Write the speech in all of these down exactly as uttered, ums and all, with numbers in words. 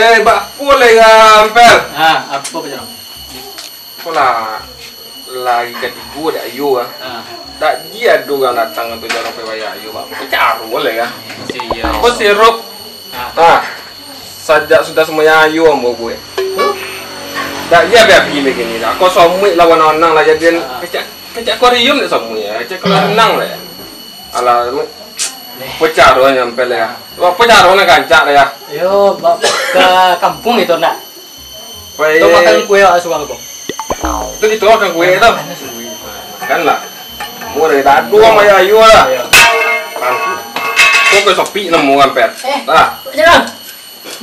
Eh, bak apo lai, Ampel? Ah, apo, Pak Jarong? Apolah, lai katigo dek ayo, ah. Ah. Dak ji ado urang datang tu, Jarong, pai bayar ayo, bak apo caro lai, ah? Iyo. Apo sirup? Ah. Ah, sajak sudah sumbayang ayo ambo buek. Huh? Dak ji api-api lai kini dah. Ko somuik lah, wanang-wanang lah jadian. Ah. Kecek, kecek akuarium dek somuik, ah. Kecek kolam renang lah, ah. Alah, apo caro nyo Ampel, ah? Apo caro nak rancak, ah? Yo, ba-, ka kampuang itu ndak? Pai. Tu makan kue awak surang tu. Tu kito makan kue tu. Makan lah. Murah dah tu, Ampel, ayo lah. Iyo. Ko kue sopi namo Ampel. Eh, lah. Pak Jarong.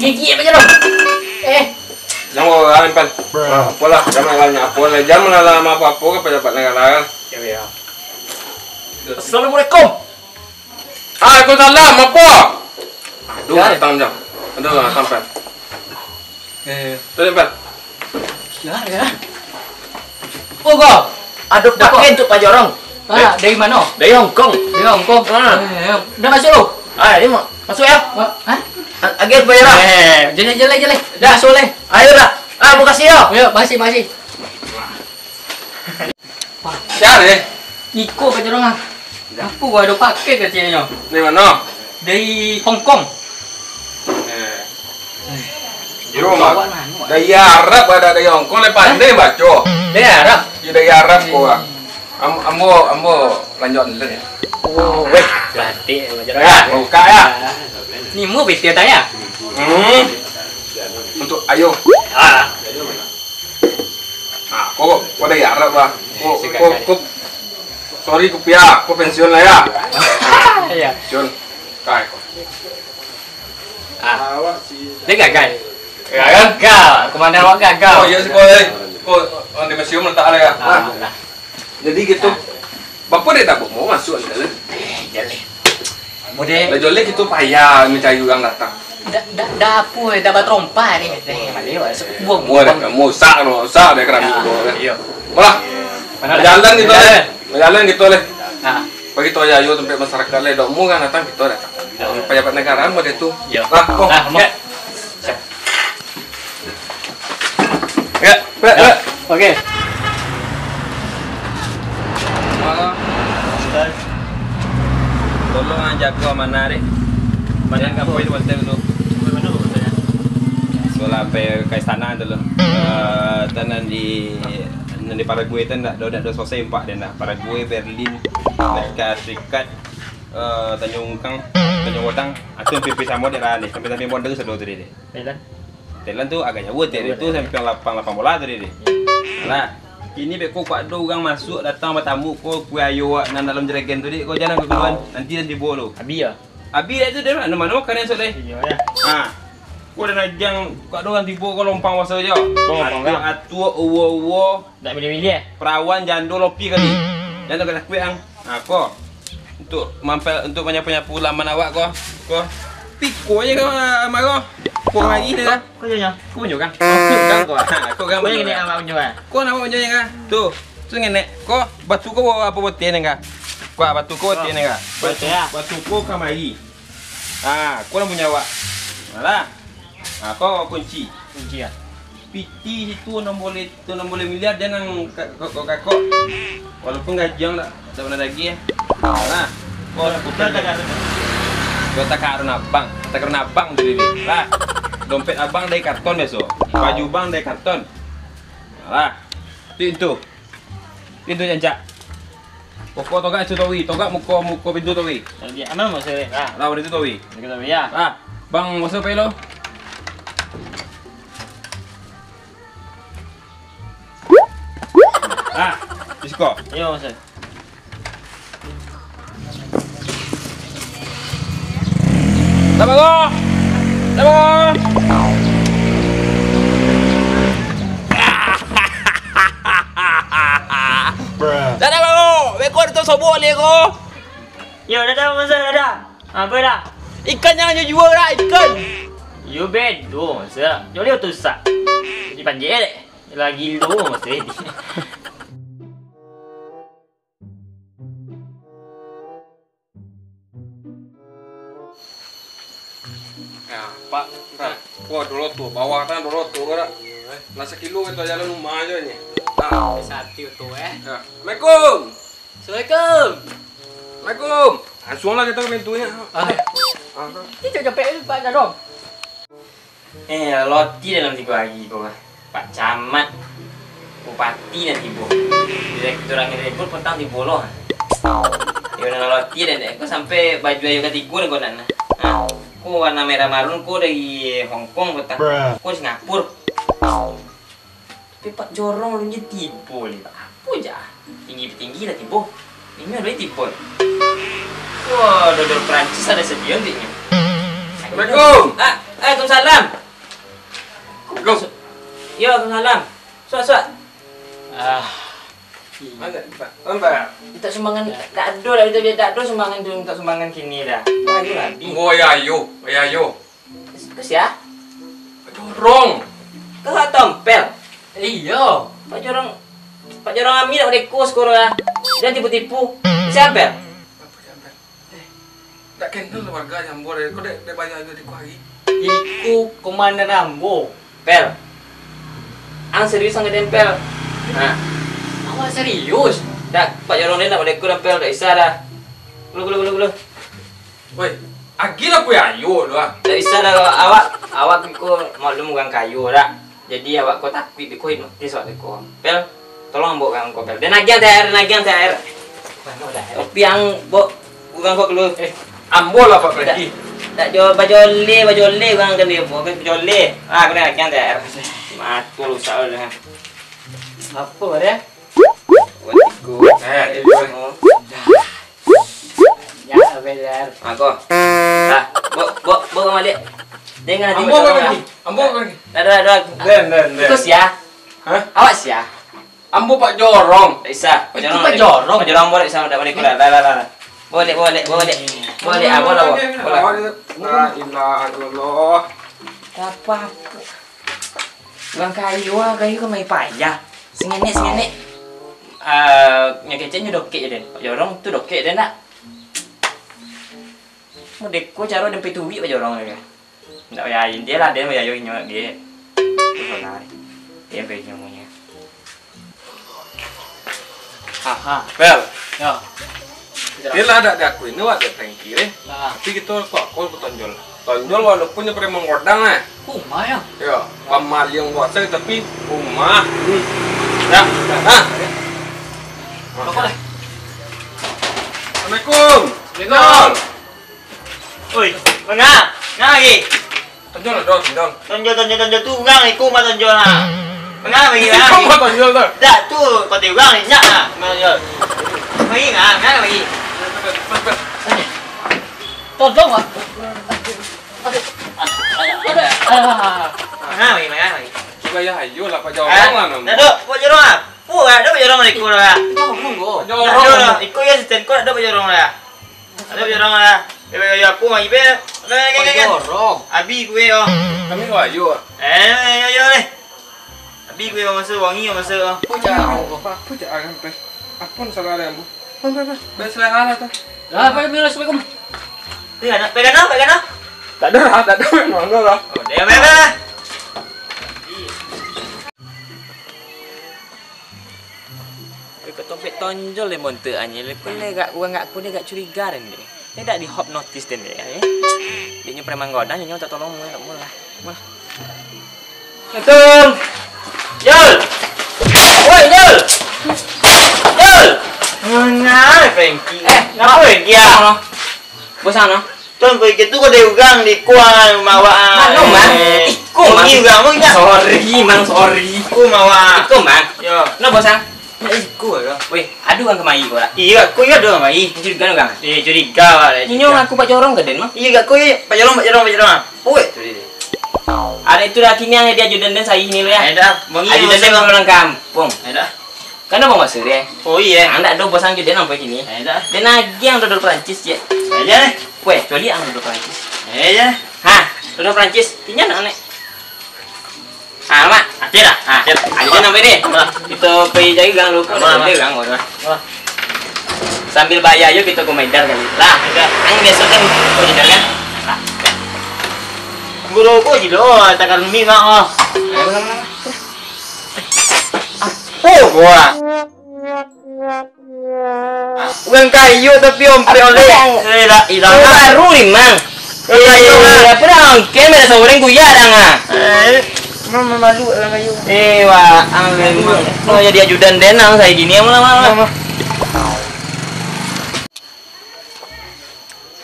Gigi, Pak Jarong. Eh. Jangan orang Ampel. Apolah, jangan banyak apo lah. Jangan lah lama apo-apo ka pejabat nagara. Yo, yo. Assalamualaikum. Waalaikumsalam, apo? Aduh, ya, datang jam. Aduh, lah sampai. Eh, tadi, Pak. Ya, ya. Oh, kau. Ado paket untuk Pak Jorong. Ah, dari mano? Dari Hong Kong. Dari Hong Kong. Ah. Eh, ya. Dah masuk lu? Ah, ini mau masuk ya? Ma-, hah? A-, agiah Pak Jorong. Eh, jaleh, jaleh, jaleh. Dah. Masuk leh. Ayo dah. Ah, makasih yo. Yo, makasih, makasih. Sia, eh? Iko, Pak Jorong, ah. Apo kau ado paket keceknyo? Dari mano? Dari Hong Kong. Eh. Yo, Mak. Dari Arab, ado dari Hong Kong, lai pandai baco. Dari Arab? Yo, dari Arab ko, ah. Am-, ambo, ambo lanjut dulu yo. Oh, weh, cantik, Pak Jorong. Ya, buka ya. Ni mau betul tanya? Hmm. Untuk ayo. Ah. Ah, ko, ko dari Arab lah. Ko, ko, ko, sorry, kupiah, ko pensiun lah ya. Iya. Pensiun. Kai ko. Ah. Dia gagal. Gagal? Gagal. Komandan awak gagal. Oh, iya, sih, ko, eh. Ko, di museum letak lah ya. Ah, lah. Jadi gitu. Bapak dek dak mau masuk anda lah. Eh, jaleh. Model. Lah joleh kito payah mencari urang datang. Dak, dak, dak apo, dak batrompa ni. Eh, maleh, wak. Buang, buang. Musak lo, musak dek keramik ko. Iyo. Wah. Mana jalan kito leh. Jalan kito leh. Nah. Bagi tu ayo tampek masyarakat leh, dok mu kan datang kito datang. Pejabat negara model tu. Iyo. Lah, oh. Nah, Ya, ya, ya. Oke. Halo. Tolong jago amanah deh. Mana kampung itu hotel tu? Solah sampai ke istana tu lo. Eh, tanah di, di Paraguay tu ndak, ndak, ndak selesai empat dia ndak. Paraguay, Berlin, Amerika Serikat, eh, Tanjung Ungkang, Tanjung Godang, atau P P samo daerah ni. Sampai-sampai border sado tu dia. Thailand? Thailand tu agak jauh, Thailand tu sampai lapan, lapan bola tadi deh. Nah, kini beko kok ado urang masuk datang batamu ko, kue ayo wak nan dalam jeregen tu dek, ko jangan keguluan, nanti dan tibo tu. Abi ya? Abi dek tu dek mano mano karen sudah. Iyo ya. Ha. Ko dan agiang kok ado urang tibo ko lompang puaso jo. Lompang, atuak, uwo-uwo. Ndak milih-milih eh? Perawan jando lopi kali. Jando kena kuek ang. Ha, ko. Untuk mampel, untuk manyapu-nyapu laman awak ko. Ko. Piko je ko, ah, Mak ko. Ko lagi dah. Ko je nyo. Ko punyo kang. Ko kang ko. Ha, ko kang punyo kang. Ko nama punyo kang? Tu. Tu ngenek. Ko batu ko apo boteh ni kang? Ko batu ko boteh ni kang? Batu, batu ko kamari. Ha, ko lah punyo awak. Alah. Ha, ko kunci. Kunci ah. Piti situ enam boleh, tu enam boleh miliar dia nang ka-, kok, kok, kok. Walaupun gajiang tak, tak pernah lagi ya. Nah, kok aku pernah. Kok tak karun abang, tak karun abang tu dia. Lah, dompet abang dari karton biaso. Baju abang dari karton. Lah, itu, itu. Pintu jancak. Pokok togak situ tawi, togak muko, muko pintu tawi. Jadi, aman masuk ya? Ah. Lah, pintu tawi. Pintu tawi ya. Ah, bang masuk apa lo? Ah, disko. Iyo, masuk. Dah bangun! Dah bangun! Dah, dah bangun! Beko tu sobok ni ko. Yo, dah, dah, masa dah, dah. Ha, apa dah? Ikan jangan jual lah, ikan. Yo, bedo, masa. Jual tu sak. Dipanjek dek. Lagi lo, masa. Ya, Pak. Nah, wah, dolo tu, bawah kan dolo tu, kan? Lah sakilo kita jalan rumah aja ni. Nah. Satu tu, eh. Nah. Assalamualaikum. Assalamualaikum. Assalamualaikum. Langsung lah kita ke pintunya. Ah. Ah. Itu capek, Pak Gadong. Eh, loti dalam tigo hari ko, Pak Camat, Bupati nan tibo. Direktur angin ribut petang tibo lo. Iyo, nan loti dan ko sampai baju ayo katigo nan ko nan. Ha? Ko warna merah marun ko dari Hong Kong ko tah. Ko Singapura. Tapi Pak Jorong alun je tibo lai, Pak. Apo jah? Tinggi-tinggi lah tibo. Inyo alun tibo. Wah, dodol Perancis ado sadio untuaknyo. Assalamualaikum. Ah, waalaikumsalam. Assalamualaikum. Yo, waalaikumsalam. Suak, suak. Ah. Mano, Pak? Mano, Pak? Mintak sumbangan, dak ado lah, dak ado sumbangan tu, mintak sumbangan kini dah. Wah, iyo lah, Bi. Ambo ayo, ayo. Ko sia? Jorong. Ko Tompel? Iyo. Pak Jorong, Pak Jorong ami dak badeko sakuro lah. Jan tipu-tipu. Sia, Pel? Apo sia, Pel? Eh, dak kenal warga ambo deh. Ko dek, dek banyak ajo di kuari. Iko komandan ambo, Pel. Ang serius ang ka den, Pel? Nah. Awak serius? Dak, Pak Jorong den dak badeko dah, Pel. Dak usah dah. Gulu, gulu, gulu, gulu. Woi, agiah lah kuyayo tu ah. Dak usah dah, awak, awak ko maklum urang kayo dak. Jadi awak ko takuik beko hipnotis awak ko. Pel, tolong ambo urang ko, Pel. Den agiah T H R, den agiah T H R. Tapi ang bo urang ko kaluar. Eh, ambo lah Pak Dak, Franky. Dak jo bajoleh, bajoleh urang kan dia, bo bajoleh. Ah, aku den agiah T H R. Mato lusak dah. Apo dia? Dua, tigo. Eh, eh, eh. Oh. Ya, benar. Ako. Dah, bo, bo, bo ka maliak. Dengar nanti. Ambo ka maliak. Ambo ka maliak. Dah, dah, dah. Ben, ben, ben. Itu sia. Hah? Awak sia. Ambo Pak Jorong. Dak usah. Pak Jorong. Pak Jorong. Pak Jorong ambo dak usah, dak boleh kurang. Dah, dah, dah, dah. Boleh, boleh, boleh. Boleh, ah, bola, bola. La ilaha illallah. Apa-apa. Urang kayo, urang kayo kan main payah. Sengenek, sengenek. Ah, nyo kecek nyo dokek je den. Pak Jorong tu dokek je den dak? Modeko caro den pituik Pak Jorong je. Ndak payah, intilah den bayayo inyo lagi. Tu salah. Den bayayo inyo. Aha. Bel. Yo. Dia lah dak diakui ni wak dek Franky deh. Nah. Tapi kito kok aku tonjol. Tonjol walaupun nyo preman godang eh. Rumah ya. Yo, pamaliang kuasa tapi rumah. Hmm. Dah. Dah. Rokok deh. Assalamualaikum. Waalaikumsalam. Oi, manga, manga lagi. Tonjol lah, Don, Don. Tonjol, tonjol, tonjol tu urang iko mah tonjol ha. Manga lagi, manga lagi. Iko mah tonjol tu. Dak tu, kau tu urang nyak ha. Manga tonjol. Mari, manga, manga lagi. Tolong, Pak. Aduh, aduh, aduh, aduh. Manga lagi, manga lagi. Sudah ya, ayo lah, Pak Jorong lah, namu. Dak, Pak Jorong ah. Pu, dak, Pak Jorong lagi, iko lah. Jorong. Dak, iko ya, asisten ko, dak, Pak Jorong lah. Ado jorong lah. Yo, yo, yo, aku mah ibe. Oke, oke, oke, oke. Jorong. Abi gue yo. Kami wayo. Eh, yo, yo, yo, eh. Abi gue mamaso wangi mamaso. Puja, puja akan pe. Apun salah ada bu. Baik selera lah tu. Lah, apa yang bilang assalamualaikum? Iya, nak pegang apa, pegang apa? Tak ada lah, tak ada memang lah. Oh, dia memang lah. Iko tompek tonjol deh bontek anjing. Iko ni agak, urang agak, aku ni agak curiga den deh. Ni dak dihipnotis den deh, eh. Dek nyo preman godang, nyo tak tolong, mulai, mulai. Mulai. Assalamualaikum. Yul! Woi, Yul! Yul! Manga, Franky? Eh, ngapa, Franky, ya? Bosan, no? Bosan, no? Tuan, kau itu kau dari urang di kuang rumah awak, ah. Mano, Mang? Eh, iko, Mang. Ini urang, Mang, ingat? Sorry, Mang, sorry. Iko, Mang, awak. Iko, Mang. Yo. No, bosan. Nah, iko, yo. Weh, ado urang kamari ko lah. Iya, kau iya ado kamari. Curiga urang. Eh, curiga, Pak. Inyo ngaku Pak Jorong ka den, Mang? Iya, kau iya. Pak Jorong, Pak Jorong, Pak Jorong. Oi, tu dia. Ada itu dah kini yang dia ajudan den sahih ni lo ya. Eh, dah. Ajudan den urang kampung. Eh, dah. Kan dah bang basuh deh. Oh, iya. Anak do bosan jo den sampai kini. Eh, dah. Den agiah dodol Perancis, cek. Eh, iya, eh. Weh, coli ang dodol Perancis. Eh, iya. Ha, dodol Perancis. Inyo nak, Nek. Ah, mak. Acil dah. Ah, Acil. Acil sampai deh. Dah. Kita pergi cari gang dulu. Aman, aman. Cari gang dulu. Aman. Sambil bayar yuk kita ke Medar kali. Lah, iya. Ang besok kan ke Medar kan? Ah. Guru ko jilo, takar mi mak oh. Oh, gua. Urang kayo tapi ompek oleh. Eh, la ilaha. Baru limang. Eh, apo dah angken, bada saurang kuya dah, ah. Eh, mama malu urang kayo. Eh, wah, angken. Mau jadi ajudan den, ang, saya gini, lama-lama. Mama.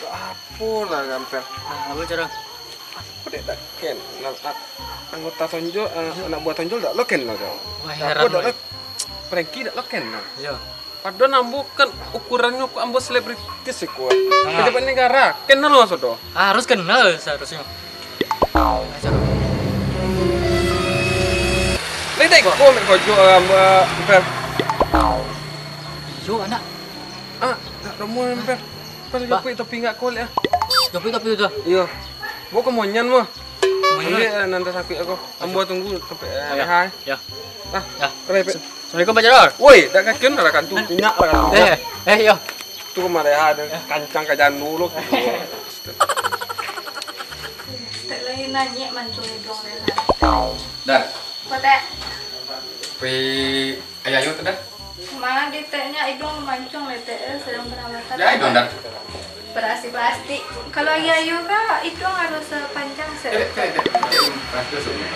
Apo lah, Gampel? Ah, apo, Coro? Apo dek dak ken? Nah, a-, anggota tonjol, a-, anak buah tonjol dak lo ken lo, Coro? Wah, heran, dak lo, Prengki dak lo ken lo. Iyo. Padahal ambo kan ukurannyo kok ambo selebritis iko. Ah. Pejabat negara, kenal lo sudah. Harus kenal seharusnya. Nah, Coro. Ledek ko mek kojo, a, Gampel. Iyo, anak. Ah, nak romo, Gampel. Pas japuik topi ngak ko lek, ah. Japuik topi tu? Iyo. Bawa ka Monyan, mah. Monyan. Ambiak, eh, nan tasakuik aku. Ambo tunggu sampai, eh, leha, eh. Ya. Ah, ya. Assalamualaikum, Pak Jaror. Woi, dak kakian lah kan tu. Inyak lah kan tu. Eh, eh, yo. Tu kemana ya, ada kancang ka jandu lo. Tak lain nanya mancung hidung leha. Dar. Kotek. Pi Ayah Ayu tu dah. Ma, di teknya iduang mancung le, tek, eh, sedang perawatan. Ya, iduang dah. Operasi plastik. Kalau Ayah Ayu ka, iduang harus sepanjang se. Eh, eh, eh, eh, plastik sudah.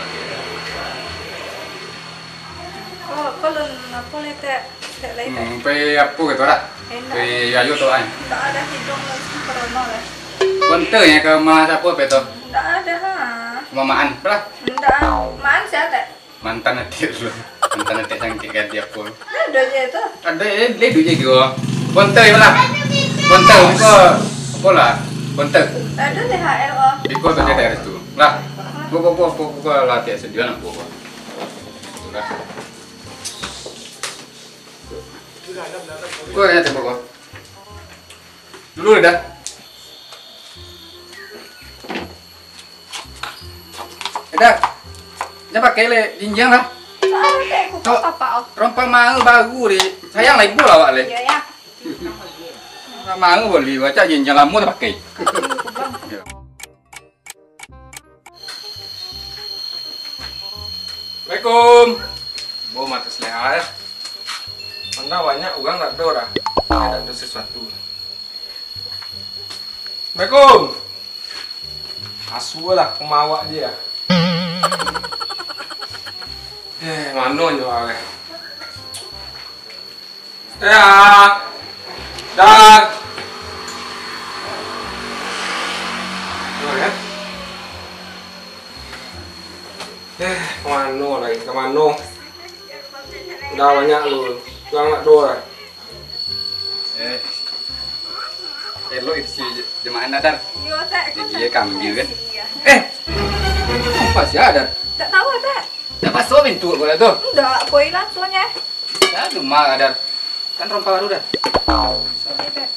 Ko, ko lun apo le, tek? Tek lai, tek. Hmm, pe apo gitu lah? Indak. Pe Ayah Ayu tu, ai. Indak ada iduang lah, corona lah. Konte ya ke rumah siapa pe tu? Indak ada, ha. Rumah Maan, berah? Indak. Maan siapa, tek? Mantan atik dulu. Mantan atik sangkik ganti apo. Ado je tu. Ado, eh, le duit je kiro. Bontel je lah. Bontel, buka. Apo lah? Bontel. Ado T H R oh. Biko tu je dari situ. Lah. Buka, buka, buka, buka lah, tiap sedia nak buka. Lah. Buka ya, buka. Dulu dah. Eh, Dar. Jan pakai le, jinjiang lah. Salah, tek, ku Tok, papa, oh. Rompa mahal baru, dek. Sayang lah ibu lah awak, le. Iyo, ya. Rompa mahal boleh, baca jinjiang lamo dah pakai. Iyo. Assalamualaikum. Bo mata seleha, ya. Mana banyak urang dak ado dah. Dak ado sesuatu. Assalamualaikum. Asu lah, pemawak je lah. Eh, mano nyo ah? Ya. Dar. Tuh, ya. Eh, kemano lagi? Kemano? Dah banyak lu. Pulang nak doa. Eh. Elok itu si jemaah Nadar. Iyo, tek. Jadi dia kambing, kan? Iya. Eh! Apa sih ada? Tak tahu, tek. Tak pasal pintu kau tu. Enggak, boy langsungnya. Ya, cuma Nadar. Kan rompa baru dah. Oke, tek.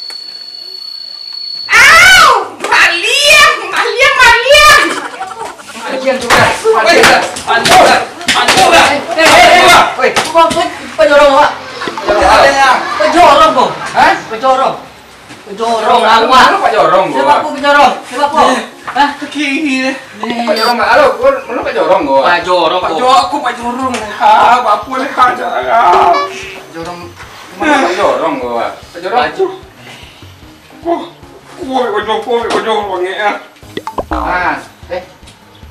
Au! Maliang! Maliang, maliang! Maliang tu, Bang. Maliang, Bang. Maliang, Bang. Eh, eh, eh, eh. Woi. Kau, kau, kau jorong, Pak. Jorong, Pak. Kau jorong, kau. Hah? Kau jorong. Kau jorong, awak. Lu Pak Jorong, kau. Siapa aku Pak Jorong? Siapa aku? Eh. Hah? Kaki ni. Eh. Pak Jorong, Pak. Halo, kau, lu Pak Jorong, kau. Pak Jorong, Pak kau. Jo-, aku Pak Jorong. Ha, apa ni? Ha, dah. Jorong. Mana Pak Jorong, kau, Pak? Pak Jorong. Baju. Wah, wah, wajah kau, wajah bangek ah. Ah, eh.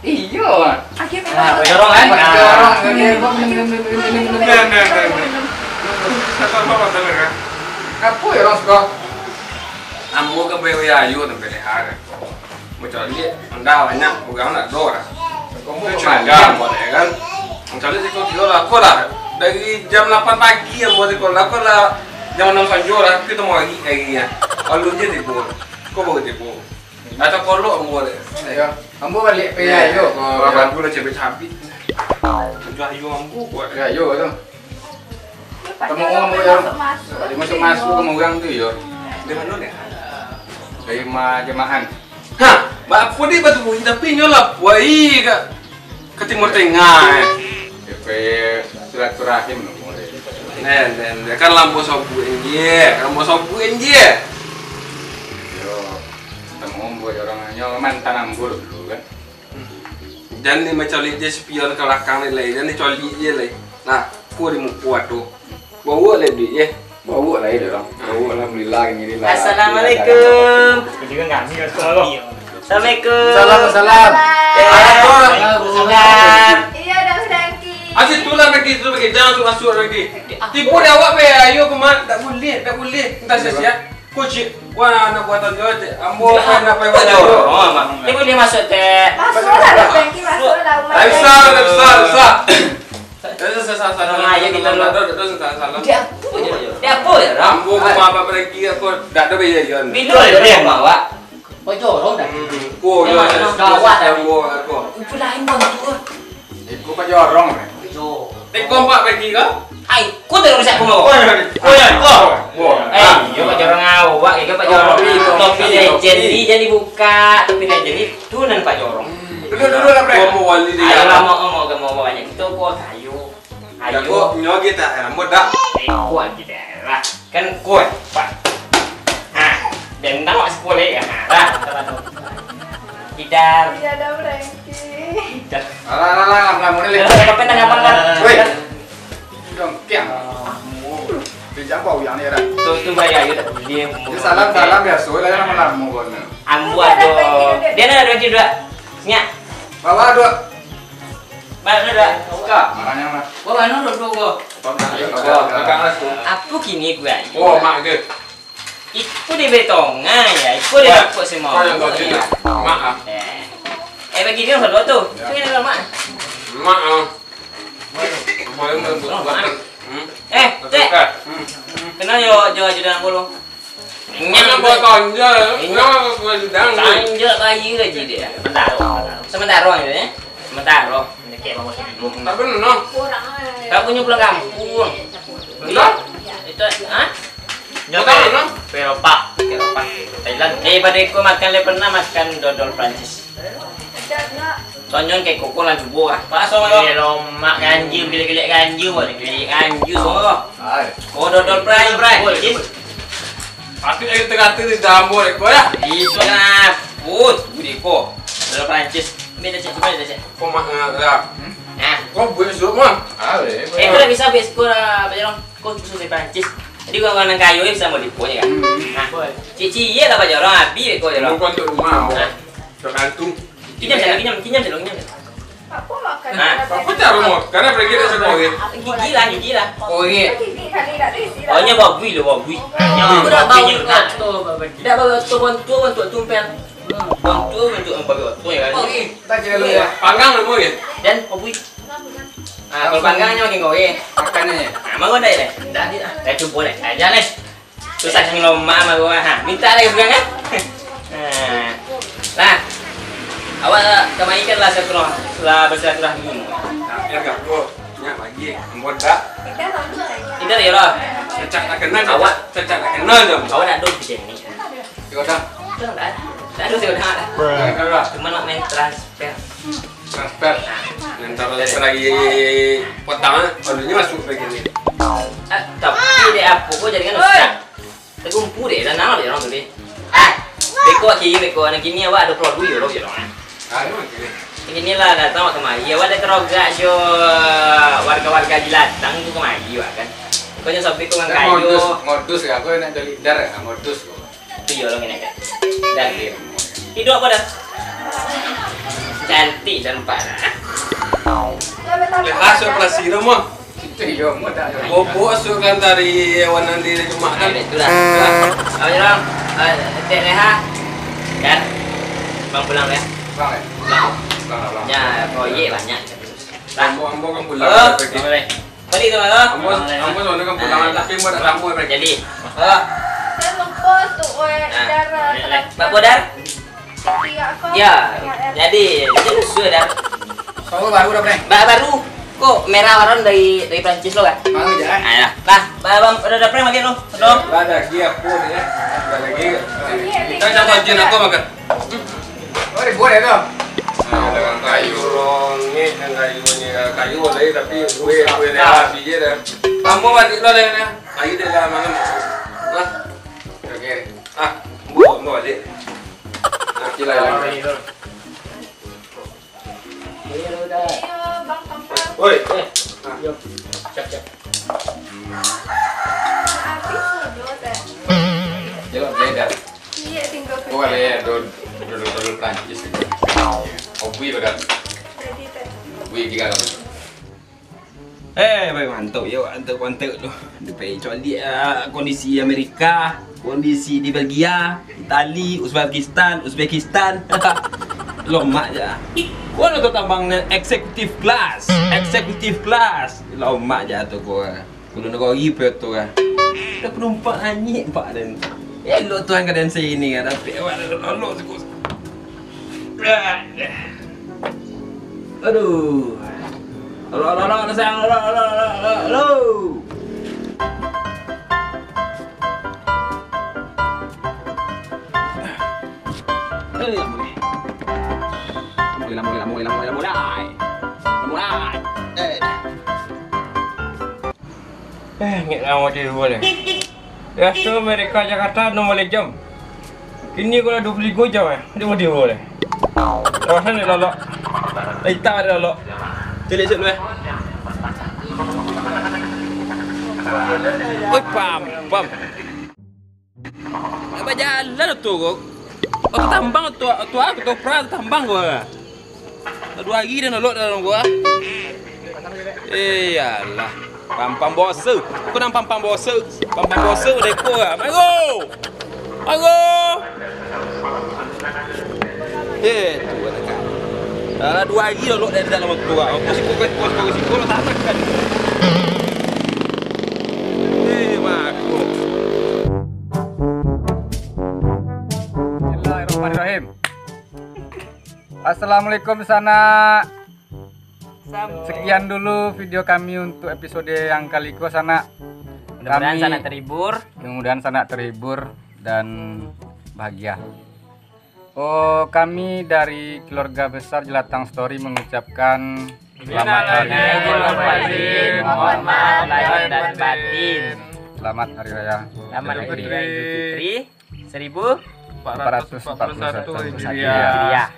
Iyo. Akhirnya. Nah, bojorong kan? Bojorong. Nah, nah, nah, nah. Kata apa, kata apa, kan? Apa ya, Ros, kau? Ambo kan bayo ayo sampai leha, kan? Macam ni, anda banyak, pegang nak dua lah. Kau mau kemana? Curiga, buat ya, kan? Macam ni, kau kira lah, kau lah. Dari jam lapan pagi, ambo di sekolah, kau lah jam enam sanjo lah, kita mau lagi, lagi ya. Lalu je tipu. Kau baru tipu. Atau kolok ambo deh. Yo, ambo baliak pe yo. Orang batu lah cabik-cabik. Tujuh ayu ambo buat. Yo, yo tu. Kamu ambo yo. Dia masuk-masuk ke orang tu yo. Dari mana deh? Dari ma-, jemaah. Ha, bapa dia batu bunyi tapi nyo lah puai ka, ka Timur Tengah eh. Dia pe silaturahim no, mulai. Nen, nen, nen. Kan lambo sobuin je, lambo sobuin je. Yo. Temu buat orang nyo mantan ambo dulu kan. Hmm. Jan ni mancaliak je spion ka balakang ni lai, jan ni caliak je lai. Nah, ko di muko ado. Bawo lai duit je. Bawo lai dek urang. Bawo, alhamdulillah, gini lah. Assalamualaikum. Assalamualaikum. Salam, salam. Eh, waalaikumsalam. Iyo, dah berangki. Ah, situ lah pergi, situ pergi. Jangan masuk, masuk lagi. Tipu dek awak be, ayo ke mak. Tak boleh, tak boleh. Entah sia-sia. Ko cik, wah, anak buatan kau, cik. Ambo kan nak pai jorong, Mak. Tipu dia masuk, Tek. Masuklah, dah berangki, masuklah, Umar. Tak bisa, tak bisa, tak bisa. Salah, salah, salah, salah. Dia apa je? Dia apa je, Ram? Ambo rumah apa pergi, aku dak ada biaya, Yon. Bilo dia rumah awak? Kau jorong dah. Hmm, ko, yo, gawat dah. Ambo, aku. Itu lain bang tu. Iko Pak Jorong, eh? Yo. Teko empat pagi ko? Ai, ko tengok rusak ko mau. Oh, ya, oh. Eh, yo Pak Jorong awak, yo Pak Jorong. Topi, topi, topi. Topi legend ni jadi buka, topi legend ni tu nan Pak Jorong. Hmm. Duduk, duduk lah, Bre. Ayo lah, mau, mau, mau, mau banyak. Itu ko kayu. Ayo. Dah ko, nyo kita rambut dah. Eh, ko lagi dah lah. Kan kuat, Pak. Ah, bentang wak sepuluh ya. Ah, lah. Idar. Iya, dah berhenti. Idar. Alah, alah, alah, alah, alah, alah. Apa yang tengah malam? Woi. Dong, kiang. Dia jambau yang ni, Ran. Tu, tu, bayar, ya, tak boleh. Dia salam, salam, biasa lah, lama-lama, kau ni. Ambuat tu. Dia nak ada duit, duit. Nyak. Bawa duit. Baliak dah. Buka. Makanya mah. Kau anu duduk kau. Apa kini ku ai? Oh, mak ke? Iko di betong ai, iko di rapuk semua. Kau yang kau cinta. Mak ah. Eh. Eh, bagi dia satu tu. Ya. Tu yang mak. Mak ah. Boleh, boleh, boleh. Hmm. Eh, Cek. Hmm. Kenal yo, jo ajudan aku lu. Inyo buat tonjol, inyo buat udang. Tonjol bayi aja dia. Sementara, sementara. Sementara aja ya. Sementara. Tapi no. Kau punya pulang kampung. Betul? Itu, ha? Nyo Eropa, Eropa, Thailand. Eh, pada aku makan, le pernah makan dodol Prancis. Tonyon kayak koko lah cubo ah. Paso mah. Eh, lomak ganja, gilek-gilek ganja, boleh gilek ganja semua. Hai. Oh, dodol Prancis. Pasti ayo tengah tu di jambo dek ko ya. Itu kan. Oh, tu dek ko. Dodol Prancis. Ambil dah, Cik. Cuba dah, Cik. Kau mak ngara. Nah. Kau buat suruh mah. Ah, boleh. Eh, kau dah bisa buat sekolah, Pak Jarong. Kau susah di Prancis. Jadi, orang-orang nan kayo ni bisa mau dipo ni kan. Hmm. Nah. Cici ye lah, Pak Jarong, abi dek ko, Jarong. Bukan untuk rumah. Nah. Tergantung. Kinyam sajo, kinyam, kinyam sajo, kinyam sajo. Apa makan? Nah. Apa caro makan? Karena pergi dah sekolah. Gigi lah, gigi lah. Korek. Gigi kali dah tu isi lah. Oh, nyo babui lo, babui. Nyo babui nyo. Dah bawa tu, bantu, bantu tumpeng. Bantu, bantu, bantu, ya kan? Korek. Tak kira lu ya. Panggang lo, ya? Dan babui. Ah, kalau panggang nyo makin korek. Makan nyo. Ah, mau dah ya? Dah, dah. Dah cubo dah. Aja nih. Susah sangat lomak mah gua. Ha, minta lagi sudah kan? Ha. Nah. Awak kamari kan lah silaturah-, lah bersilaturahmi. Nah, ya gak gua. Nyak bagi, ambo dak. Tidak ya lah. Cacak nak kenal, awak cacak nak kenal je. Awak nak duduk di sini. Yo dah. Dah, dah. Dah duduk dah. Dah, dah. Cuma nak main transfer. Transfer. Yang transfer lagi potong, ah. Baru nyo masuk lagi ni. Ah, tapi dek apo ko jadi kan ustaz? Tegumpu dek, dah nang dek urang tu dek. Ah, beko kini, beko nan kini awak ado produk yo lo yo lo. Anu kini. Kini lah datang awak kamari, awak dah terogak jo warga-warga jilatang tu kamari awak kan. Ko nyo sampai ko ngan kayo. Modus, modus ka, ko nak jadi dar, modus ko. Tu yo lo ngene kan. Dan dia. Hidup apa dah? Cantik dan parah. Leha asuak operasi tu mah. Itu yo, modal. Bobok asuak kan dari hewan nan di Jumat kan. Ah, itulah. Apa je, Bang? Ah, Tek Leha. Kan? Bang pulang ya. Bang, ya? Bang. Bang, bang. Ya, proyek banyak. Ambo, ambo kan pulang. Halo. Balik tu, halo. Ambo, ambo sono kan pulang, tapi ambo dak sampai. Jadi. Halo. Saya lupa tu, weh, darah. Pak Bodar? Iya, kok. Ya, jadi, jadi usul dah. Soal baru dah, Bre. Ba-, baru. Kok merah warna dari, dari Prancis lo kan? Mau je, kan? Ayo. Lah, ba-, bang, udah dah prank lagi lo. Udah. Lah, ada lagi apa ni, ya? Ada lagi. Kita coba jin aku makan. Oh, dibuat ya, tu? Nah, dengan kayu rongit, dengan kayu ni, kayu lagi, tapi gue, gue dah habis je dah. Ambo balik lo dah, dah. Kayu dah lah malam. Lah. Oke. Ah, ambo, ambo balik. Oke lah, ya. Iya, Bang Pampang. Oi. Eh, yo, siap, siap. Habis dulu, teh. Jawab beda. Iya, tinggal. Oh, ada ya, dodol, dodol, dodol Prancis. Obui pada. Jadi, teh. Obui tiga kali. Eh, baik, mantap, yo, mantap, mantap tu. Di P I coliak, ah, kondisi Amerika, kondisi di Belgia, Itali, Uzbekistan, Uzbekistan. Lomak je. Kuan tu tambang ni executive class, executive class. Lomak je tu ko. Kulo nak kori pe tu kan. Dah penumpang anyik pak dan. Elok tuan keadaan sini kan, tapi awak dah lolok tu. Aduh. Alah, alah, alah, alah, sayang, alah, alah, alah, alah, alah. Eh, mulai. Mulai, mulai, mulai, mulai, mulai, mulai. Mulai. Eh. Eh, ngek lamo di luar deh. Biaso mereka Jakarta enam baleh jam. Kini ko lah dua puluh tiga jam eh. Di mudi ko leh. Kawasan ni lolok. Hitam ada lolok. Cek, cek dulu eh. Oi, pam, pam. Nak bajalan tu ko. Waktu tambang tu, tu aku tu pra tambang ko. Dua hari dah lolok dalam gua. Eh, yalah. Pampang bosu. Aku nang pampang bosu. Pampang bosu udah ko ah. Maro. Maro. Eh, tu ada kan. Dah dua hari lolok dari dalam gua. Aku siko kan, aku siko lo tanak kan. Eh, mako. Bismillahirrahmanirrahim. Assalamualaikum, sanak. Sekian dulu video kami untuk episode yang kali ko, sanak. Mudah-mudahan sanak terhibur. Mudah-mudahan sanak terhibur dan bahagia. Oh, kami dari keluarga besar Jelatang Story mengucapkan selamat hari. Mohon maaf lahir dan batin. Selamat hari raya. Selamat hari raya Idul Fitri. Seribu empat ratus empat puluh satu Hijriah. Hijriah.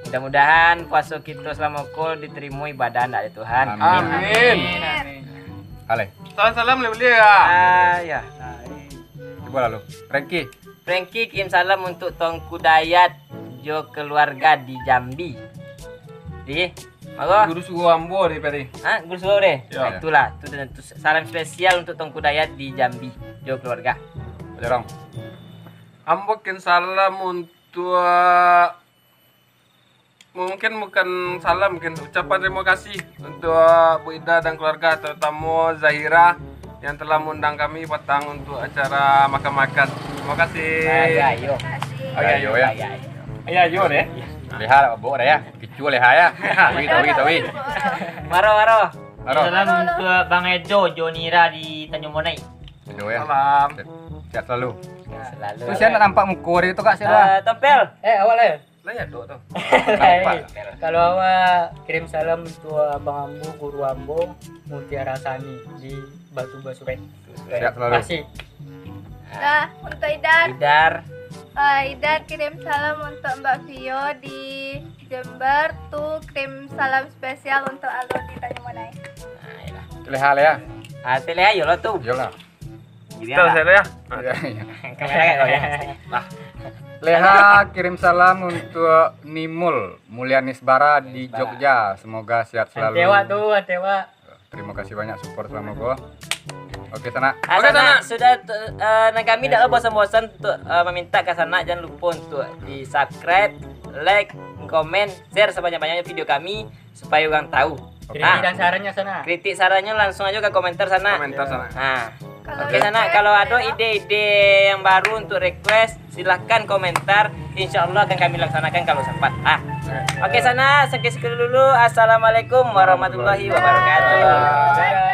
Mudah-mudahan puaso kito salamo ko diterimo ibadah ndak dek Tuhan. Amin. Amin. Aleh. Salam-salam boleh-boleh ya. Ah, ya. Cuba lalu. Frankie. Frankie kirim salam untuk Tongku Dayat jo keluarga di Jambi. Di Maro. Guru suruh ambo deh, Peri. Ha, guru suruh deh. Ya. Nah, itulah, tu, tu, tu salam spesial untuk Tongku Dayat di Jambi, jo keluarga. Jarang. Ambo kin salam untuk, mungkin bukan salam, mungkin ucapan terima kasih untuk Bu Ida dan keluarga, terutama Zahira yang telah mengundang kami patang untuk acara makan-makan. Terima kasih. Ah, ya, ayo. Ayo, ayo, ya. Ayo, ayo. Ayo, ayo, deh. Lihat, Bu, deh, ya. Kicu leha ya. Tawi, tawi, tawi. Maro, maro. Maro. Salam untuk Bang Edo, Jonira di Tanjung Bonai. Edo ya. Salam. Sehat selalu. Sehat selalu. Tu siapa nak nampak muka dia tu, Kak, siapa? Eh, Tompel. Eh, awak lah. Lah ya, Dok, tu. Kalau awak kirim salam untuk abang ambo, guru ambo, Mutiara Sani di Batu Basuren. Sehat selalu. Makasih. Dah, untuk Idar. Idar. Ah, Idar kirim salam untuk Mbak Vio di Jember. Tu kirim salam spesial untuk Aldo di Tanjung Bonai. Nah, iyalah. Teleha, Lea. Ah, teleha, iyalah tu. Iyalah. Jadi Terus apa? Ya, Lea. Iya, iya. Kamera kan, oh, ya. Nah. Leha kirim salam untuk Nimul Mulianis Bara di Bara. Jogja. Semoga sehat selalu. Antewa tu, antewa. Terima kasih banyak support selama ko. Oke, Sanak. Ah, Oke, Sanak, Sanak. Sudah tu, eh, nan kami dak bosan-bosan untuk, eh, meminta ka Sanak jangan lupa untuk di-subscribe, like, komen, share sebanyak-banyaknya video kami supaya orang tahu. Kritik Ah. dan sarannya, Sanak. Kritik sarannya langsung aja ke komentar, Sanak. Komentar, Sanak. Ah. Kalau Oke, Sanak, request, kalau ada ya. Ide-ide yang baru untuk request, silahkan komentar. Insya Allah akan kami laksanakan kalau sempat. Ah. Oke, Sanak, sekian dulu. Assalamualaikum warahmatullahi wabarakatuh.